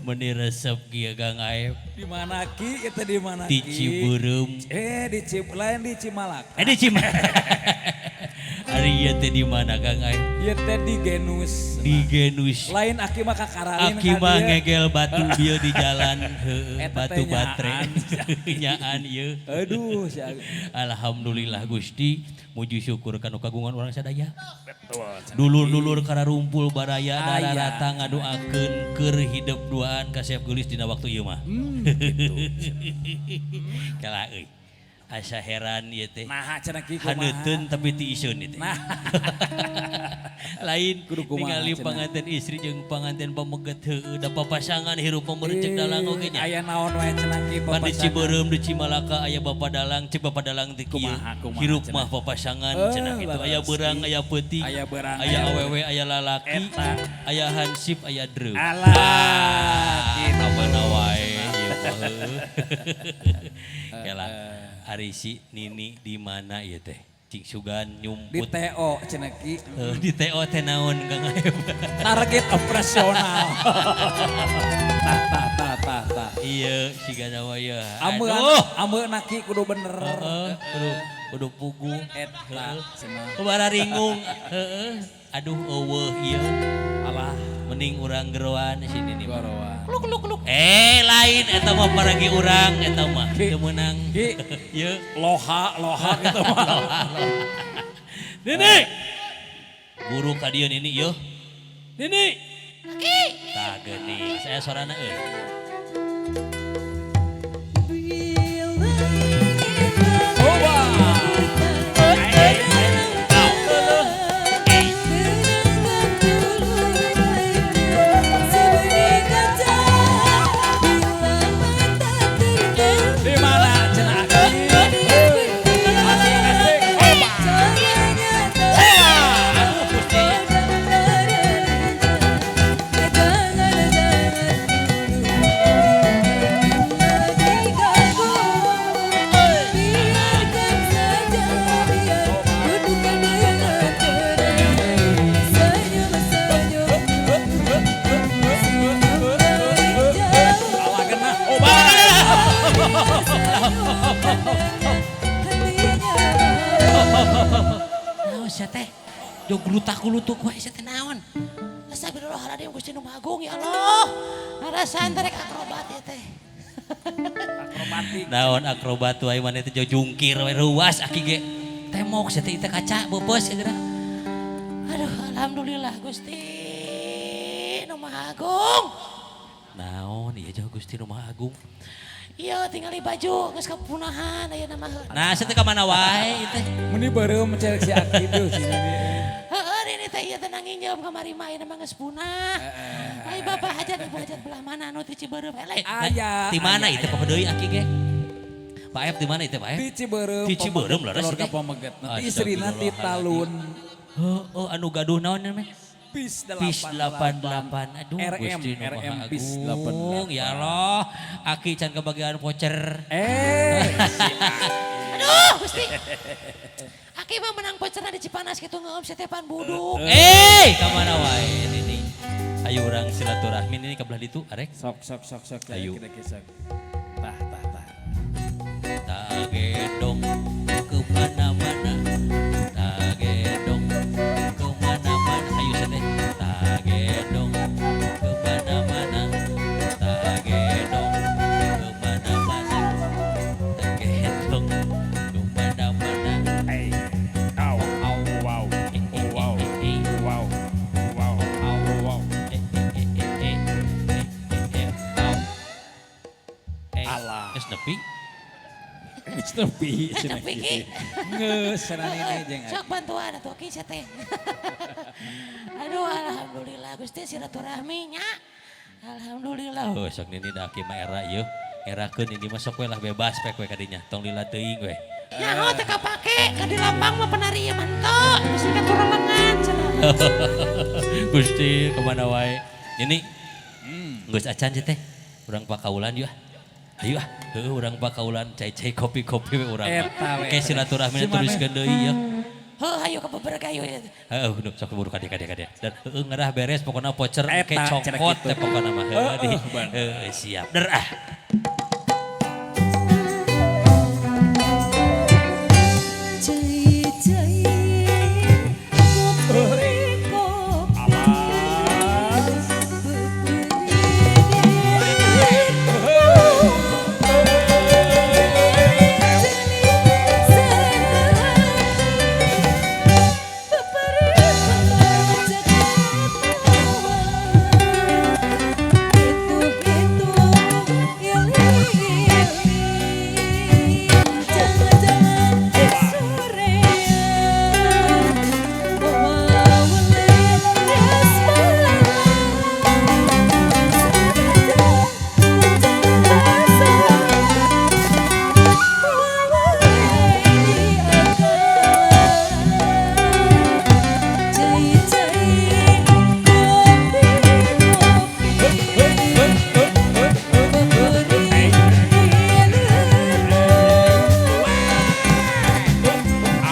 Meni resep kieu, Kang Aep. Di mana, Ki? Itu di mana, Di Ki? Cibeureum. Eh, di Cib lain di Cimalaka. Eh, di Cimalaka. Ari ieu teh di mana, Kang Aep? Ieu teh di Genus. Di Genus. Lain aki mah kakaralin. Aki mah ngegel batu bieu di jalan, heueuh, Eta batu teh batre. nyaan. Nyaan ieu. Aduh, si Aki. Alhamdulillah Gusti, muji syukur kanu kagungan urang sadaya. Betul. Dulur-dulur kararumpul baraya Aya. dararata ngadoakeun keur hidep duaan kasep geulis dina waktu ieu mah. Gitu. Kala euy. Asa heran ieu teh. Nah, cenah, Ki, kumaha? Haneuteun tapi ti iseun ieu teh. Nah, Lain Kudu kumaha ningali cenah? Panganten istri jeung panganten pameget, heueuh, da papasangan hirup pemercek dalang oge nya. Aya naon wae cenah, Ki, Pan di papasangan. Cibeureum, di Cimalaka aya bapak dalang, cek bapak dalang teh kieu. Kumaha, kumaha Hirup cenah? mah papasangan Eh, cenah kitu. Aya leres. beurang, aya peuting. Aya beurang, aya aya awewe, aya lalaki, Eta. Aya hansip, aya drum. Alah, Ah, gitu. mana wae ieu mah, heueuh. Kela, ari si Nini di mana ieu teh? Cing sugan Di nyumput. TO cenah, Ki. Eh, di TO teh naon, Kang Aep? Target operasional. Tah, tah, tah, tah, tah. Iya, siga nawa ya. Ameun Aduh. ameun Ki kudu bener. Heeh, kudu kudu puguh. Eta cenah. Kubara ringung. Heeh. Aduh, euweuh ieu. Alah, Mending urang geroan sini nih. gorowan. Kluk kluk kluk. Eh, lain eta mah, paragi urang eta mah. Ki. Teu meunang. Ki. Ieu. Loha, loha gitu mah. Nini. Buru ka dieu, Nini yeuh. Nini. Aki. Tah geuning, saya sorana euy. Bila Oba. Terangkan dulu sebening kaca bila mata terdengar. Di mana cenah, Aki? Asik, asik. Oba. Caranya Aduh, Gusti. Jangan-jangan diganggu, biarkan saja biar duduk dengan tenang, senyum-senyum senyum dari jauh. Alah, genah. Oba. Hatinya Naon sia teh? Jo glutak glutuk wae sia teh naon? Astagfirullahaladzim, Gusti nu Maha Agung, ya Allah. Ngarasaan terek akrobat ya teh. Akrobatik. Naon akrobat wae maneh teh, jo jungkir we ruas aki ge. Temok sia teh, teh kaca beupeus geura. Aduh, alhamdulillah Gusti nu Maha Agung. Naon ieu jo Gusti nu Maha Agung? Iya, tinggali baju geus kapunahan aya mah. Nah, sia teh ka mana wae ieu teh? Meni beureum cek si Aki tuh si Nini. Heeh, ini teh ieu teh nginjem kamari mah, ayeuna mah geus punah. Ai bapak hajat, ibu hajat belah mana anu ti Cibeureum? Eleh. Aya, Di mana aya, itu aya. Papa deui aki ge? Pak Ep, di mana itu, Pak Ep? Di Cibeureum. Di Cibeureum leres Keluarga teh. pameget. Nanti istrina ti Talun. Heeh, anu gaduh naon namanya? PIS 88. PIS 88. Aduh, RM, Gusti nu Maha RM PIS Agung. 88. Ya Allah, aki can kebagian voucher. Eh, si Aduh, Gusti. Aki mah menang voucherna di Cipanas kitu ngeum setepan buduk. Eh, ka mana wae ini? Ayo urang silaturahmi ini ka belah ditu, arek. Sok, sok, sok, sok. Ayo. Kita kisah. Tah, tah, tah. Tak gendong kemana-mana, tak gendong kemana-mana. Ayo sete. Tak gendong kemana-mana, tak gendong kemana-mana, tak gendong kemana-mana. Hey. Au, au, wow. Eh, eh, Wow. eh, eh, Wow. Wow. Au, wow. eh, eh, eh, eh, eh, eh, eh, au. Eh, Alah. Geus nepi. Geus nepi cenah Nepi, kitu. Ki. Geus cenah Nini jeung Sok bantuan atuh, Ki, sia teh. Aduh, alhamdulillah Gusti silaturahmi nya. Alhamdulillah. Oh, sok Nini da aki mah era ieu. Erakeun ini mah sok we lah, bebas pek we kadinya. Tong lila teuing we. Nyaho teu kapake ka di lapang mah penari ieu mah bisi katurelengan cenah. Gusti kemana wae. Ini geus acan sih teh. Urang pakaulan yuk ah. Ayo ah, heueuh, urang pakaulan cai-cai kopi-kopi we urang mah. Eta we. Oke, silaturahmi Si maneh. teruskeun deui ya. Heuh hayu ka beberek hayu. Heuh nu sok buru ka dieu ka dieu ka dieu. Dan heueuh ngerah beres pokona voucher engke Eta, cenah cokot kitu. teh pokona mah. Heueuh di. Heeh, bener. Heueuh siap. Der ah. Cai cai kopi kopi Alas. Au,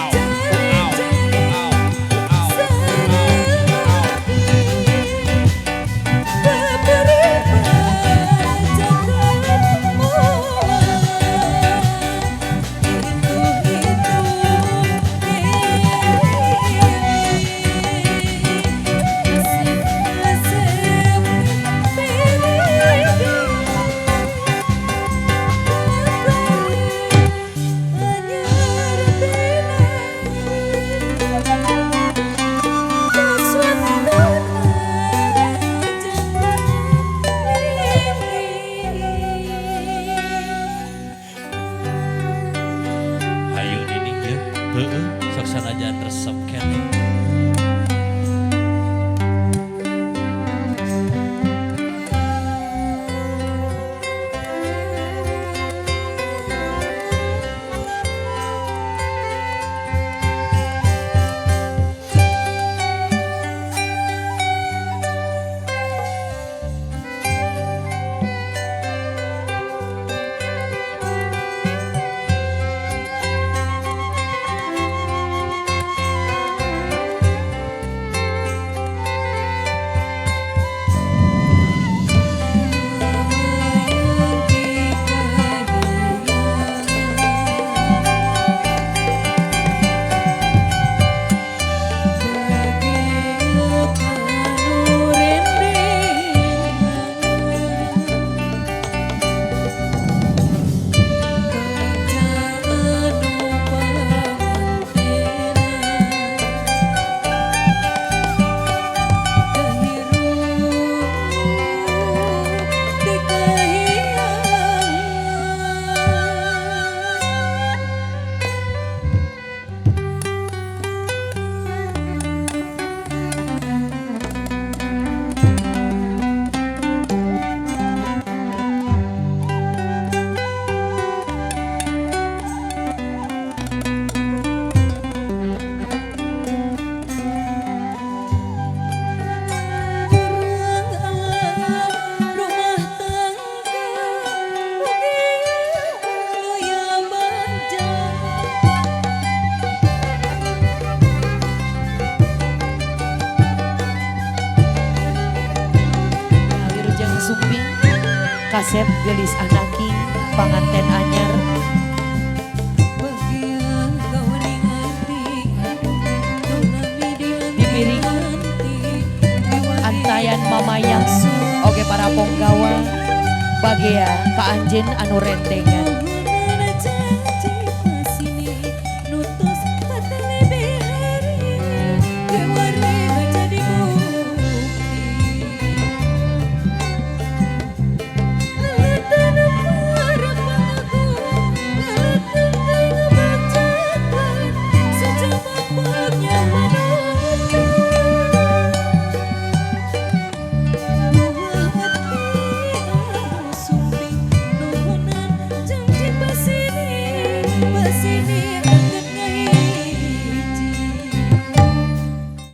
au, au, au. Hayu nini ieu. Heueuh sok sanajan resep keneh. Rumah tangga ya banja. Wilujeng Sumping, kasep gelis anaki, panganten anyar. Dipiring antayan mamayang oge para ponggawa bagea ka anjeun anu rentengan. Sini.